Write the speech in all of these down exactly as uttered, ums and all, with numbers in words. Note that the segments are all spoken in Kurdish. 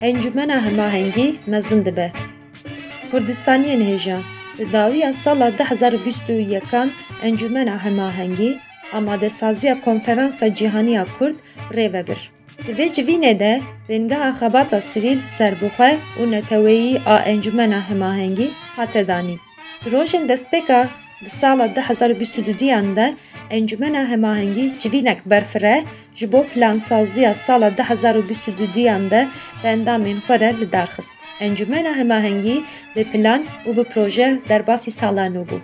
Encûmena Hemahengî mezin dibe. Kurdistaniyên hêja. Di dawiya sala du hezar û bîst û yekan Encûmena Hemahengî amadesaziya Konferansa Cîhanî ya Kurd rê ve bir. Di vê civînê de bingeha xebata sivîl serbixwe û neteweyî a Encûmena Hemahengî hate danîn. Di rojên destpêka di sala du hezar û bîst û duduyan de Encûmena Hemahengî civînek berfireh ji bo plansaziya sala du hezar û bîst û duduyan de bi endamên xwe re li dar xist. Encûmena Hemahengî bi plan û bi proje derbasî sala nû bû.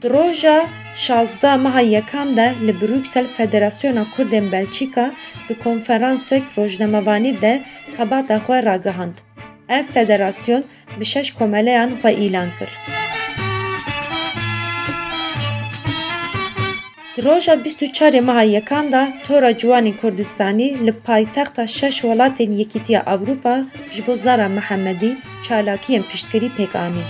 Di roja şazdeh meha yekan de li Bruksel Federasyona Kurdên Belçîka di konferansek rojnamevanî de xebata xwe ragihand. Ev federasyon bi şeş komeleyan xwe îlan kir. Di roja bîst û çarê meha yekan de Tora Ciwanên Kurdistanî li paytexta şeş welatên Yekîtiya Ewropa ji bo Zara Mihemedî çalakiyên piştgirî pêk anî.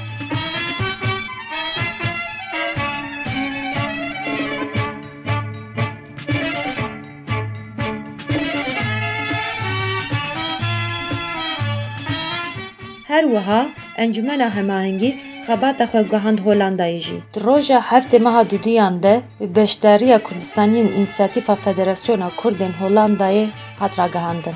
Her wiha Encûmena Hemahengî xebata xwe gihand Holandayê jî. Di roja heftê meha duduyan de bi beşdariya Kurdistaniyên Însiyatîfa Federasyona Kurdên Holandayê hat ragihandin.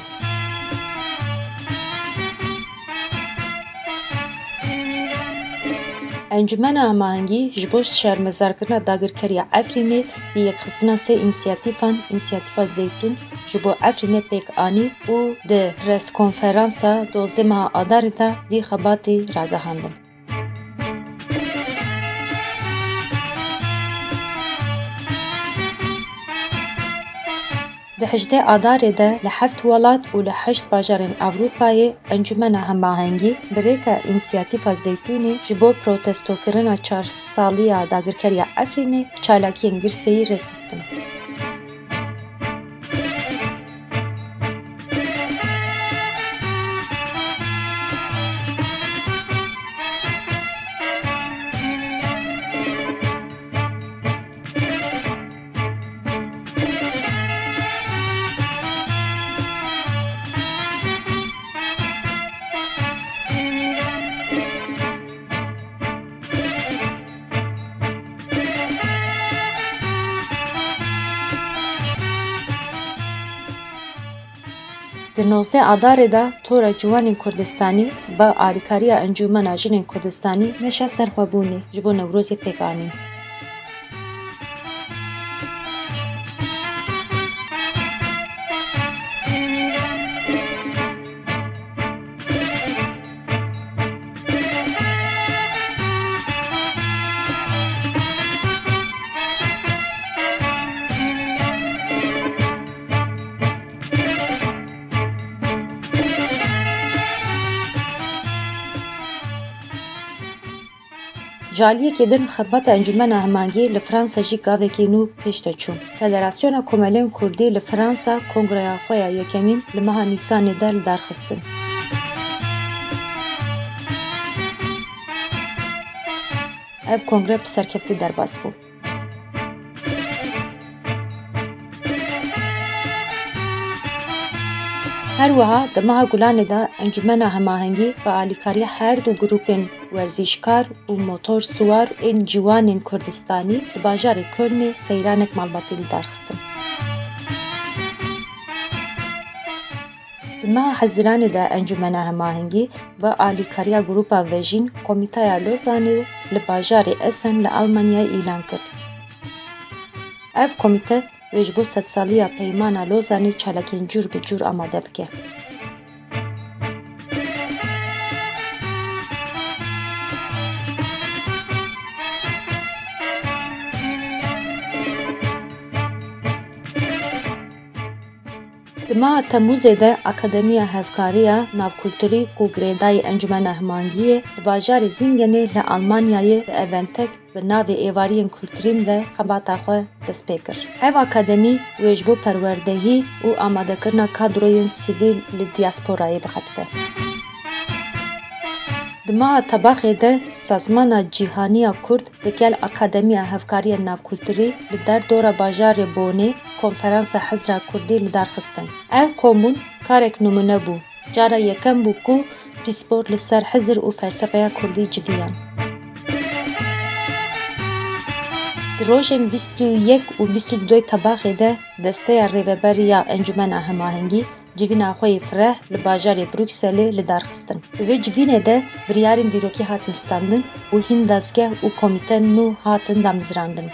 Encûmena Hemahengî ji bo şermezarkirina dagirkeriya Efrînê bi yekxistina sê însiyatîfan, Însiyatîfa Zeytûn, ji bo Efrînê pêk anî û di preskonferansa dozdeh meha Adarê de vî xebatî ragihandin. Di hejdeh Adarê de li heft welat û li heşt bajarên Ewropayê Encûmena Hemahengî bi rêka Însiyatîfa Zeytûnê ji bo protestokirina çar saliya dagirkeriya Efrînê çalakiyên girseyî rêxistin. Di nozdeh Adarê de Tora Ciwanên Kurdistanî bi alîkariya Encûmena Jinên Kurdistanî meşa serxwebûnê ji bo Newrozê pêk anîn. Ji aliyekî din xebata Encûmena Hemahengî li Fransa jî gavekî nû pêş de çû. Federasyona Komelên Kurdî li Fransa kongreya xwe ya yekemîn li meha Nîsanê de li dar xistin. Ev kongre bi serkeftî derbas bû. Her wiha di meha Gulanê de Encûmena Hemahengî bi alîkariya her du grûpên werzîşkar û motor siwar ên Ciwanên Kurdistanî li bajarê Kölnê seyranek malbatî li dar xistin. Di meha Hezîranê de Encûmena Hemahengî bi alîkariya Grûpa Vejîn Komîteya Lozanê li bajarê Essen li Almanyayê îlan kir. Ev komîte wê ji bo sedsaliya Peymana Lozanê çalakiyên cûr bi cûr amade bike. Di meha Temûzê de Akademiya Hevkariya Navkulturî ku girêdayî Encûmena Hemahengiyê li bajarê Zingenê li Almanyayê bi eventek bi navê Êvariyên Kulturîn ve xebata xwe dest pê kir. Ev akademî wê ji bo perwerdehî û amadekirina kadroyên sivîl li diasporayê bixebite. Di meha Tebaxê de Sazmana Cîhanî ya Kurd digel Akademiya Hevkariya Navkulturî li derdora bajarê Bonê Konferansa Hizra Kurdî li dar xistin. Ev kombûn karek nimûne bû. Cara yekem bû ku pîspor li ser hizir û felsefeya kurdî civiyan. Di rojên bîst û yek û bîst û du Tebaxê de Desteya Rêveberî ya Encûmena Hemahengî civîna xwe yê fireh li bajarê Brukselê li dar xistin. Di vê civînê de biryarên dîrokî hatin standin û hîn dezgeh û komîte nû hatin damezrandin.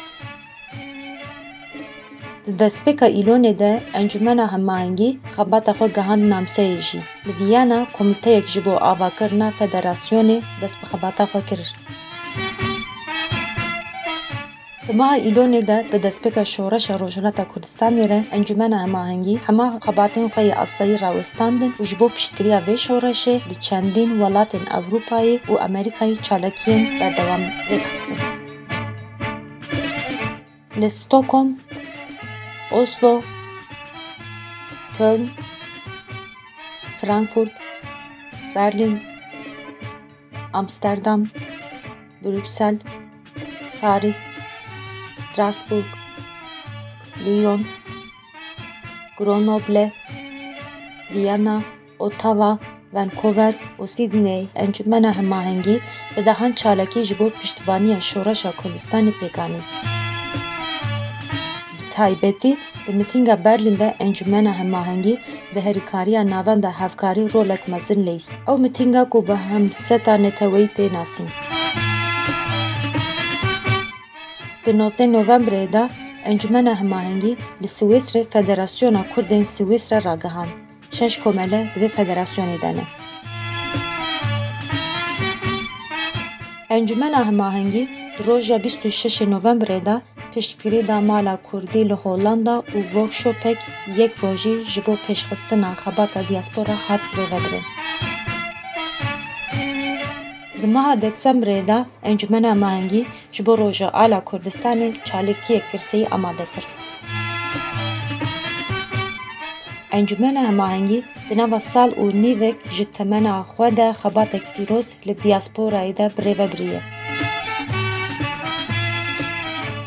Di destpêka Îlonê de Encûmena Hemahengî xebata xwe gihand Namseyê jî. Li Viyana komîteyek ji bo avakirina federasyonê dest bi xebata xwe kir. Di meha Îlonê de bi destpêka Şoreşa Rojhilata Kurdistanê re Encûmena Hemahengî hema xebatên xwe yê asayî rawestandin û ji bo piştgiriya vê şoreşê li çendîn welatên Ewropayê û Amerîkayê çalakiyên berdewam rêk xistin. Li Stockholm, Oslo, Köln, Frankfurt, Berlin, Amsterdam, Brüksel, Paris, Strasbourg, Lyon, Grenoble, Viyana, Ottawa, Vancouver û Sydney Encûmena Hemahengî bi dehan çalakî ji bo piştevaniya şoreşa Kurdistanê pêk anî. Bi taybetî di mitînga Berlîn de Encûmena Hemahengî bi herîkariya navenda hevkarî rolek mezin leyîst. Ew mitînga ku bi hemseta neteweyî tê nasîn. Di nozdeh Novembrê de Encûmena Hemahengî li Swîsrê Federasyona Kurdên Swîsre ragihand. Şeş komele di vê federasyonê de ne. Encûmena Hemahengî di roja bîst û şeş Novembrê de piştgirî da Mala Kurdî li Hollanda û workshopek yek rojî ji bo pêşxistina xebata diaspora hat rêvebirin. Di meha Desembrê de Encûmena Hemahengî ji bo Rojhilat Kurdistanê çalakiyek girseyî amade kir. Encûmena Hemahengî di nava sal û nîvek ji temena xwe de xebatek pîroz li diasporayê de bi rê ve biriye.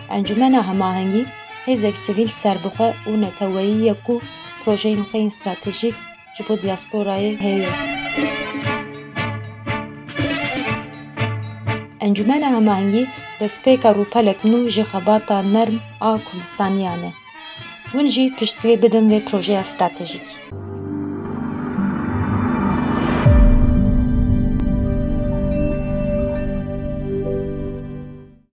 Encûmena Hemahengî hêzek sivîl serbixwe û neteweyî ye ku projeyên xwe yên stratejîk ji bo diasporayê heye. Encûmena Hemahengî destpêka rûpelek nû ji xebata nerm a Kurdistaniyan e. Hûn jî piştgirî bidin vê projeya stratejîk.